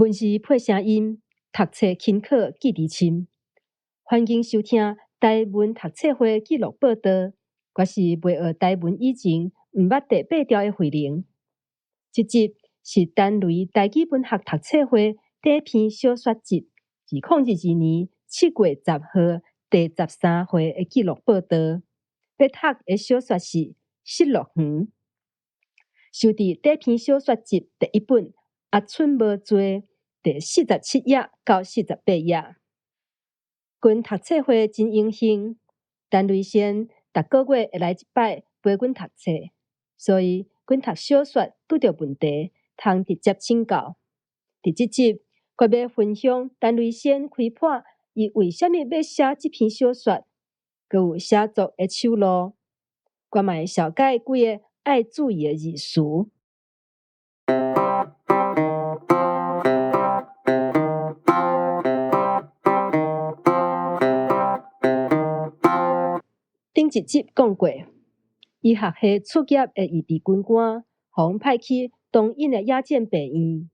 文字配聲音，讀冊勤課記佇深。歡迎收聽台文讀冊會記錄報導。我是未學台文以前毋捌第八條的慧玲。這集是陳雷台語文學讀冊會短篇小說集2022年7月10號第十三回的記錄報導。欲讀的小說是《失樂園》，收佇短篇小說集第一本《阿春無罪》第47頁到48頁。阮讀冊會真榮幸，陳雷先逐個月會來一擺陪阮讀冊，所以阮讀小說拄著問題，通直接請教。佇這集，我欲分享陳雷先開破伊為啥物欲寫這篇小說，閣有寫作的手路。我嘛會紹介幾个愛注意的字詞。頂一集講過，醫學系卒業的預備軍官，予阮派去東引的野戰病院。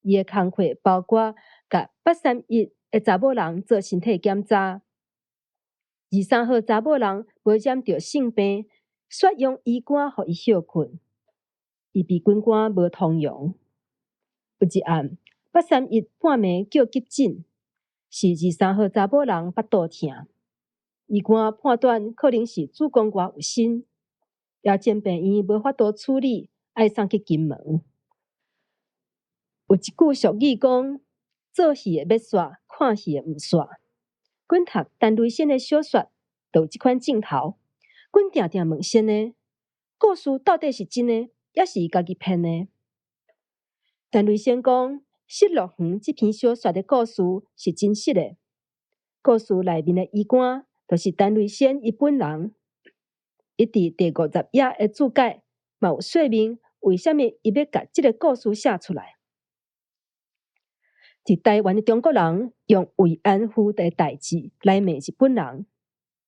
伊的工課包括共831的查某人做身體檢查。23號查某人無染著性病，煞用醫官予伊歇睏。預備軍官無通融。有一暗，831半暝叫急診，是23號查某人腹肚疼。醫官判斷可能是子宮外有身，野戰病院無法度處理，愛送去金門。有一句俗語講：做戲的欲煞，看戲的毋煞。阮讀陳雷先的小說，就有這款鏡頭。阮定定問先的，故事到底是真的，抑是伊家己編的？陳雷先講，《失樂園》這篇小說的故事是真實的，故事內面的醫官就是陳雷先伊本人。伊佇第50頁的注解嘛有說明，為啥物伊欲共這个故事寫出來。佇台灣的中國人用慰安婦的代誌來罵日本人，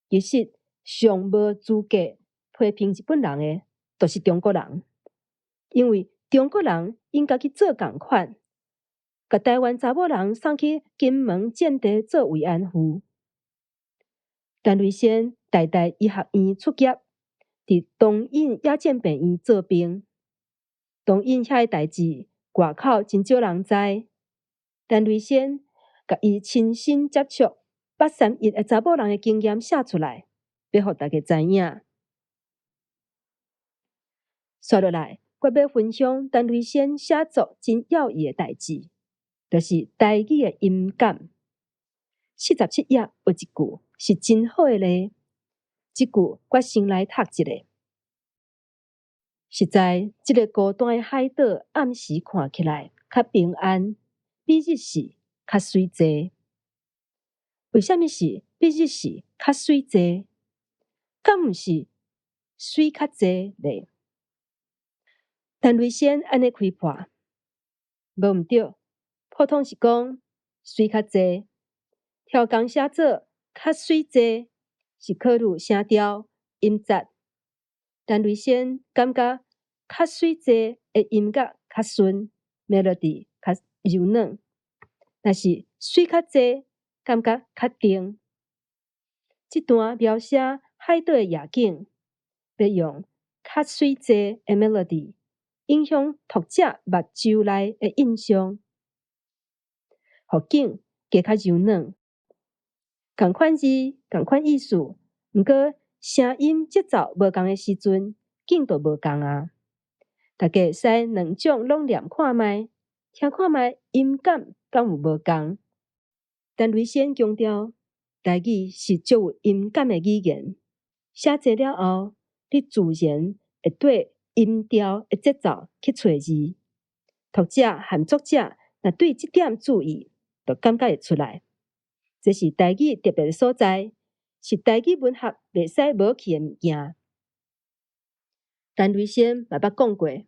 其實上無資格批評日本人的，就是中國人，因為中國人𪜶家己做仝款，共台灣查某人送去金門戰地做慰安婦。陳雷先台大醫學院卒業，佇東引野戰病院做兵。東引遐个代誌，外口真少人知。陳雷先共伊親身接觸831的查某人的經驗寫出來，欲予大家知影。紲落來，我欲分享陳雷先寫作真要義的代誌，就是台語的音感。47頁有一句是真好的例，這句我先來讀一下。實在，這个孤單的海島暗時看起來較平安，比日時較媠濟。為啥物是比日時較媠濟？敢毋是媠較濟咧？陳雷先按呢開破，無毋對，普通是講媠較濟，超工寫做較媠濟，是考慮聲調、音節。陳雷先感覺較媠濟的音樂較順，melody 較柔軟；若是媠較濟，感覺較定。這段描寫海島的夜景，欲用較媠濟的 melody 影響讀者目睭內的印象，予景加較柔軟。仝款字，仝款意思，毋過聲音節奏無仝的時陣，景就無仝啊。大家會使兩種攏念看覓，聽看覓音感敢有無仝？陳雷先強調，台語是足有音感的語言。寫濟了後，你自然會對音調的節奏去揣字。讀者和作者若對這點注意，就感覺會出來。這是台語特別的所在，是台語文學袂使無去的物件。陳雷先嘛捌講過，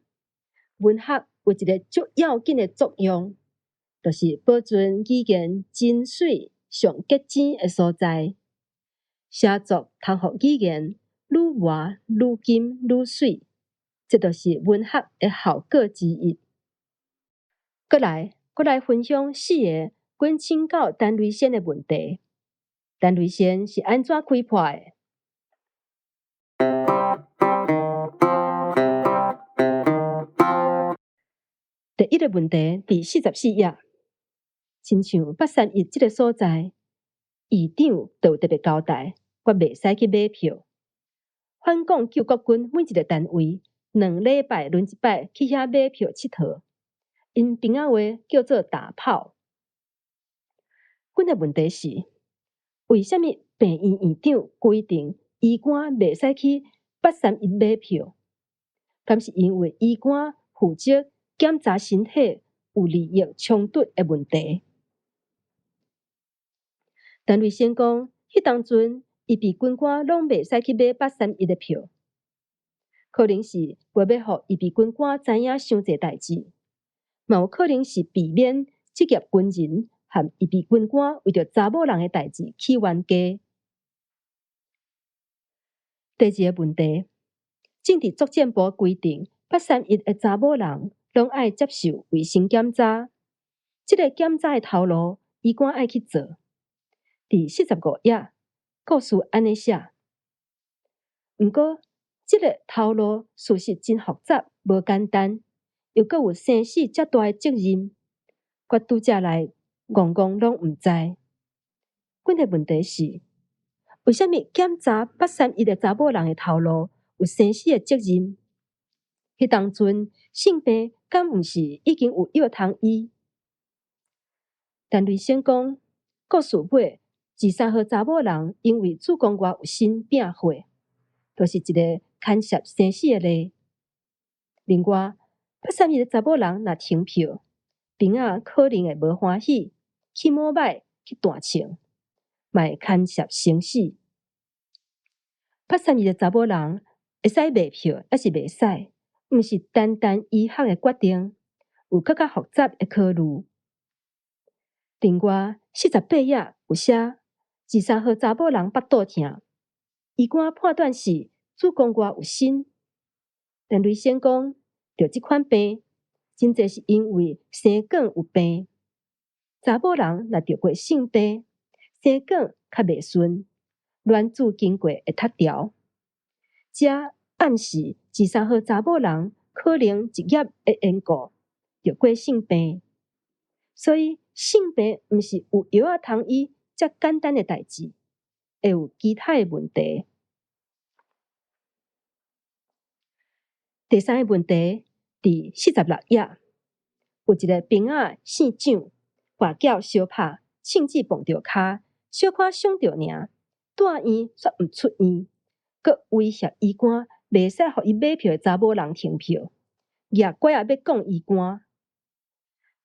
文學有一个足要緊的作用，就是保存語言精髓上結晶的所在。寫作通予語言愈磨愈金愈媠，這就是文學的效果之一。閣來，閣來分享四个阮請教陳雷仙的問題。陳雷仙是按怎開破的？第一个問題，佇44頁，親像八三一這个所在，院長就有特別交代，我袂使去買票。反共救國軍每一个單位，2禮拜輪一擺去遐買票𨑨迌，𪜶兵仔話叫做打炮。阮的問題是，為啥物病院院長規定醫官袂使去八三一買票？敢是因為醫官負責檢查身體有利益衝突的問題？陳瑞先講，彼當陣預備軍官攏袂使去買八三一的票，可能是袂欲予預備軍官知影傷濟代誌，嘛有可能是避免職業軍人和預備軍官為著查某人的代誌起冤家。第二个問題，政治作戰部規定，八三一的查某人攏愛接受衛生檢查，這个檢查的頭路，醫官愛去做。佇45頁，故事按呢寫。毋過，這个頭路事實真複雜，無簡單，又閣有生死遮大的責任，我拄才來戇戇攏毋知。阮的問題是，為啥物檢查八三一的查某人的頭路有生死的責任？彼當陣性病敢毋是已經有藥通醫？陳雷先講，故事尾23號查某人因為子宮外有新變血，就是一个牽涉生死的例。另外，八三一的查某人若停票，兵仔可能會無歡喜，去摩擺去彈銃，嘛會牽涉生死。八三一的查某人會使賣票，抑是袂使，毋是單單醫學的決定，有閣較複雜的考慮。另外，48頁有寫，23號查某人腹肚疼，醫官判斷是子宮外有新。陳雷先講，著這款病，真濟是因為生管有病。查某人若著過性病，生管較袂順，卵子經過會脫掉。這暗示23號查某人可能職業的緣故，著過性病。所以性病毋是有藥仔通醫遮簡單的代誌，會有其他的問題。第三个問題，佇46頁，有一个兵仔姓蔣，跋筊相拍，銃子碰著跤，小可傷著爾，蹛院煞毋出院，閣威脅醫官袂使予伊買票的查某人停票，攑拐仔欲摃醫官。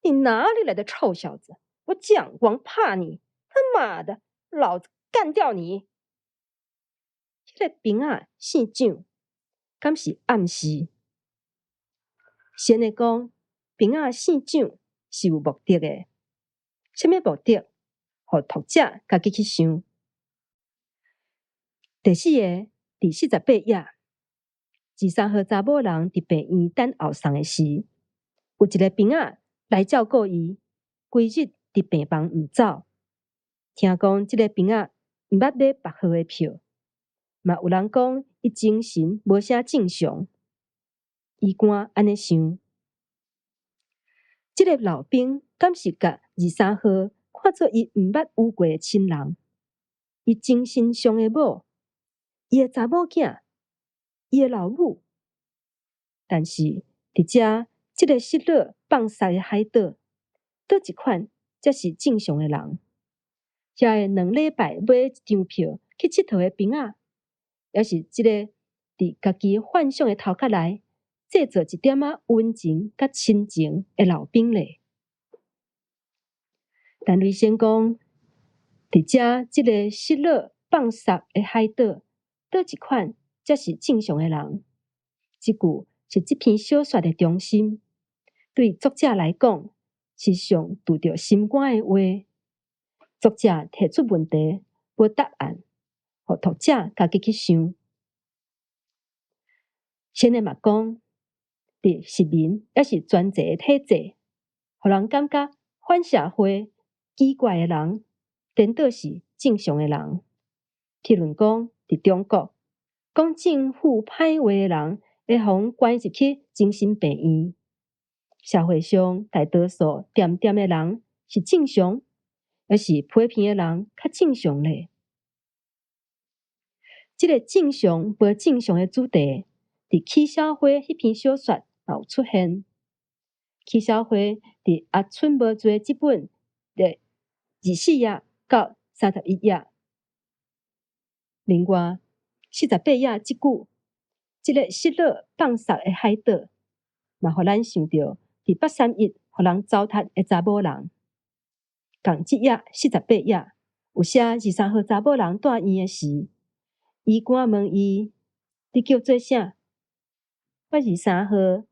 你哪裡來的臭小子？我蔣光怕你！他媽的，老子幹掉你！彼个兵仔姓蔣，敢是暗示？先來講，兵仔姓蔣是有目的的，啥物目的？予讀者家己去想。第四个，佇48頁，23號查某人佇病院等後送的時，有一个兵仔來照顧伊，規日佇病房毋走。聽講這个兵仔毋捌買別號的票，嘛有人講伊精神無啥正常。醫官按呢想，這个老兵敢是共23號看做伊毋捌遇過的親人？伊精神上的某，伊的查某囝，伊的老母。但是佇遮這个失落放捒的海島，佗一款才是正常的人？遐个2禮拜買一張票去𨑨迌的兵仔，抑是這个佇家己幻想的頭殼內製造一點仔溫情佮親情的老兵咧？陳雷先講，佇遮這个失落放捒的海島，佗一款才是正常的人？這句是這篇小說的中心，對作者來講是上拄著心肝的話。作者提出問題，無答案，予讀者家己去想。先來嘛講，佇殖民抑是專制的體制，予人感覺反社會奇怪的人，顛倒是正常的人。譬如講，佇中國，講政府歹話的人，會予人關入去精神病院。社會上大多數恬恬的人是正常，抑是批評的人較正常咧？這个正常無正常的主題，佇起痟花彼篇小說嘛有出現。起痟花佇阿春無罪這本第24頁到31頁。另外，48頁這句，這个失落放捒的海島，嘛予咱想著佇八三一予人糟蹋的查某人。仝這頁48頁有寫23號查某人住院的時，醫官問伊：你叫做啥？我23號，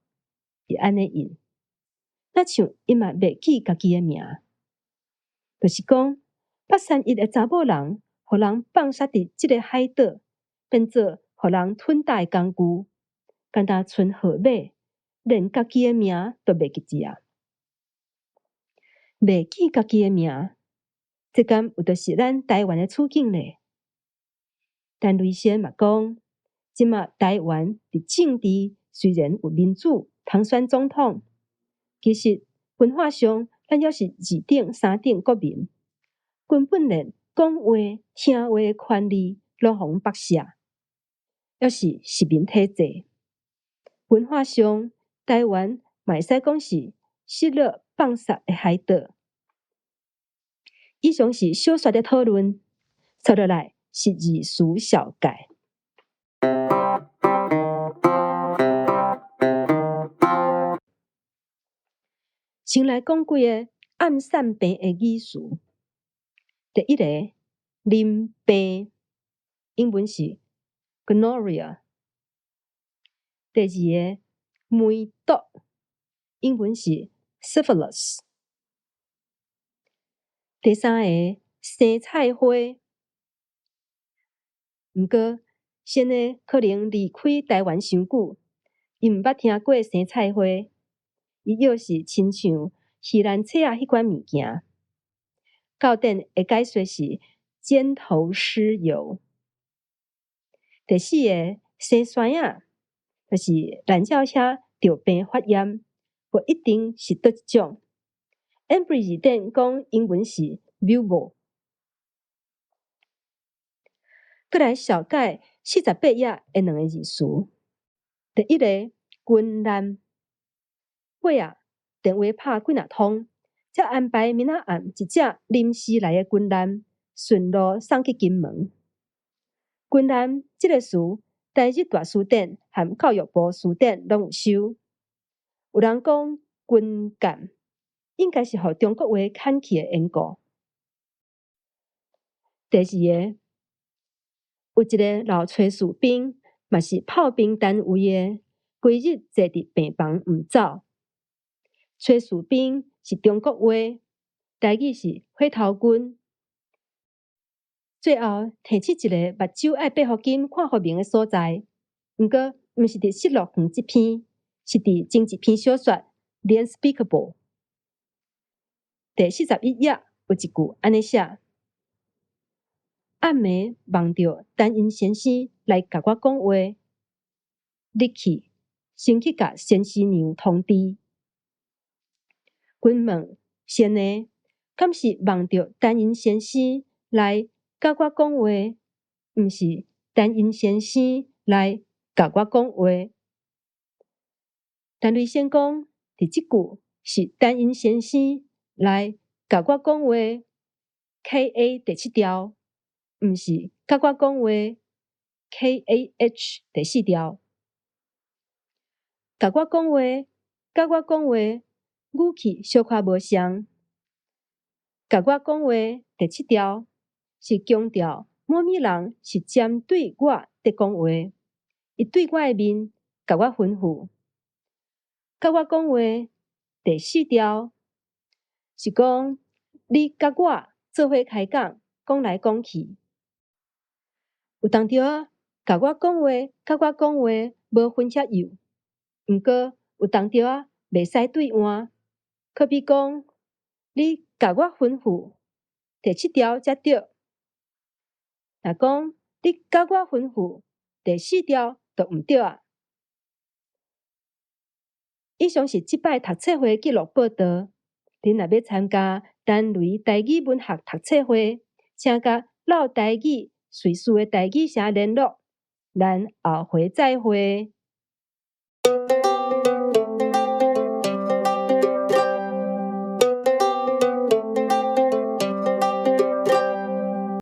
伊按呢應，若像伊嘛袂記家己的名。就是講，八三一的查某人，予人放殺佇這个海島，變做予人吞噬的工具，敢若賰號碼，連家己的名都袂記得啊！袂記家己的名，這敢有著是咱台灣的處境咧？陳雷先嘛講，這馬台灣佇政治雖然有民主，通選總統，其實文化上咱猶是二等、三等國民，根本連講話、聽話的權利攏予人剝削，猶是殖民體制。文化上，台灣嘛會使講是失落放捒的海島。以上是小說的討論，接落來是字詞紹介。先來講幾个暗散病的語詞。第一个，淋病，英文是 gonorrhea。第二个，梅毒，英文是 syphilis。第三个，生菜花。毋過，先的可能離開台灣傷久，伊毋捌聽過生菜花。伊抑是親像魚籃冊仔彼款物件。教典的解說是尖頭屍疣。第四个，生蟀仔，就是咱遮遐著病發炎，無一定是佗一種。Embree 字典講英文是 bubo。閣來紹介48頁的兩个字詞。第一个，軍艦。尾仔，電話拍幾若通，才安排明仔暗一隻臨時來的軍艦順路送去金門。軍艦這个詞，台日大辭典和教育部辭典攏有收。有人講軍艦，應該是予中國話牽去的緣故。第二个，有一个老炊事兵，嘛是炮兵單位的，規日坐佇病房毋走。炊事兵是中國話，台語是火頭軍。最後提起一个目睭愛八福金看分明的所在，毋過毋是佇失樂園這篇，是佇前一篇小說《The Unspeakable》第41頁有一句按呢寫：暗暝夢著陳英先生來共我講話，你去先去共先生娘通知。阮問先的，敢是夢著陳英先生來佮我講話，毋是陳英先生來共我講話。陳雷先講，佇這句是陳英先生來共我講話，KA 第七調，毋是佮我講話，KAH 第四調。共我講話，佮我講話，語氣小可無相。共我講話第七調是強調某物人是針對我佇講話，伊對我的面共我吩咐。佮我講話第四調是講你佮我做伙開講，講來講去。有當時仔共我講話，佮我講話無分遐幼，毋過有當時仔袂使對換，可比講你共我吩咐第七條才對。若講你共我吩咐第四條就毋對啊。以上是這擺讀冊會記錄報導。恁若欲參加陳雷台語文學讀冊會，請佮落台語瑞士的台語城聯絡。咱後回再會。